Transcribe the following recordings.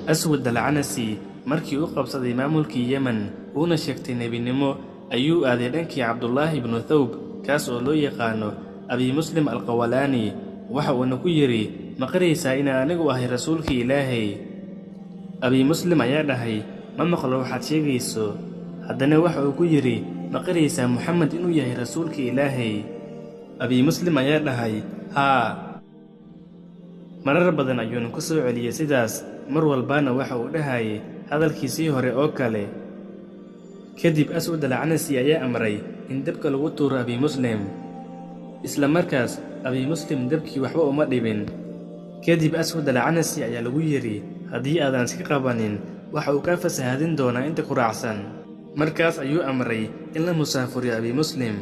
Aswad al-Canasi markii uu qabsaday maamulkii Yemen uuna sheegtay nebinimo, ayuu aaday dhankii Cabdullaahi ibnu Thawb, kaas oo loo yaqaano Abi Muslim al-Qawalaani. Waxa uuna ku yidhi, "Ma qiraysaa inaan anigu ahay rasuulkii Ilaahay?" Abi Muslim ayaa dhahay, "Ma maqlo waxaad sheegayso." Haddana waxa uu ku yidhi, "Ma qiraysaa Muxamed inuu yahay rasuulkii Ilaahay?" Abi Muslim ayaa dhahay, "Haa." Marar badan ayuuna ku soo celiyey sidaas, mar walbana waxa uu dhahayay hadalkiisii hore oo kale. Kadib Aswad al-Canasi ayaa amray in dabka lagu tuuro Abi Muslim. Isla markaas Abi Muslim dabkii waxba uma dhibin. Kadib Aswad al-Canasi ayaa lagu yidhi, "Haddii aadan iska qabanin, waxa uu kaa fasahaadin doonaa inta ku raacsan." Markaas ayuu amray in la musaafuriyo Abi Muslim.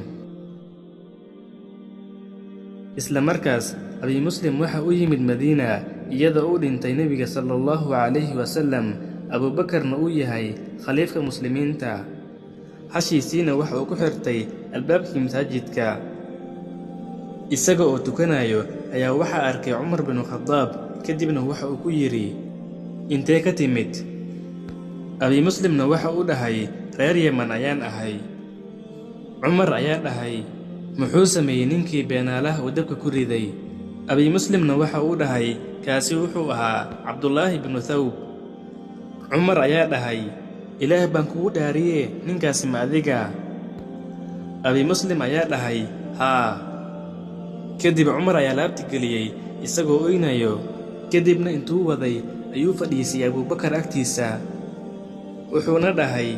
Isla markaas Abi Muslim waxa uu yimid Madiina iyadoo uu dhintay nebiga sala allahu calayhi wasalam, Abuubakarna uu yahay khaliifka muslimiinta. Hashiisiina waxa uu ku xirtay albaabkii masaajidka. Isaga oo tukanayo ayaa waxaa arkay Cumar binu Khadaab, kadibna waxa uu ku yidhi, "Intee ka timid?" Abi Muslimna waxa uu dhahay, "Reer Yeman ayaan ahay." Cumar ayaa dhahay, "Muxuu sameeyey ninkii beenaalaha uu dabka ku riday?" Abi Muslimna waxa uu dhahay, "Kaasi wuxuu ahaa Cabdullaahi binu Thawb." Cumar ayaa dhahay, "Ilaah baan kugu dhaariye, ninkaasi ma adiga?" Abi Muslim ayaa dhahay, "Haa." Kadib Cumar ayaa laabta geliyey isagoo oynayo, kadibna intuu waday ayuu fadhiisiyey Abuubakar agtiisa, wuxuuna dhahay,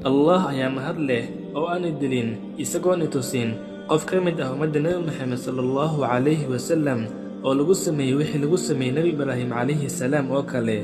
"Allah ayaa mahad leh oo aan i dilin isagoon i tusin qof ka mid ah ummadda Nebi Maxamed sala allahu calayhi wasalam oo lagu sameeyey wixii lagu sameeyey Nebi Ibraahim calayhi salaam oo kale."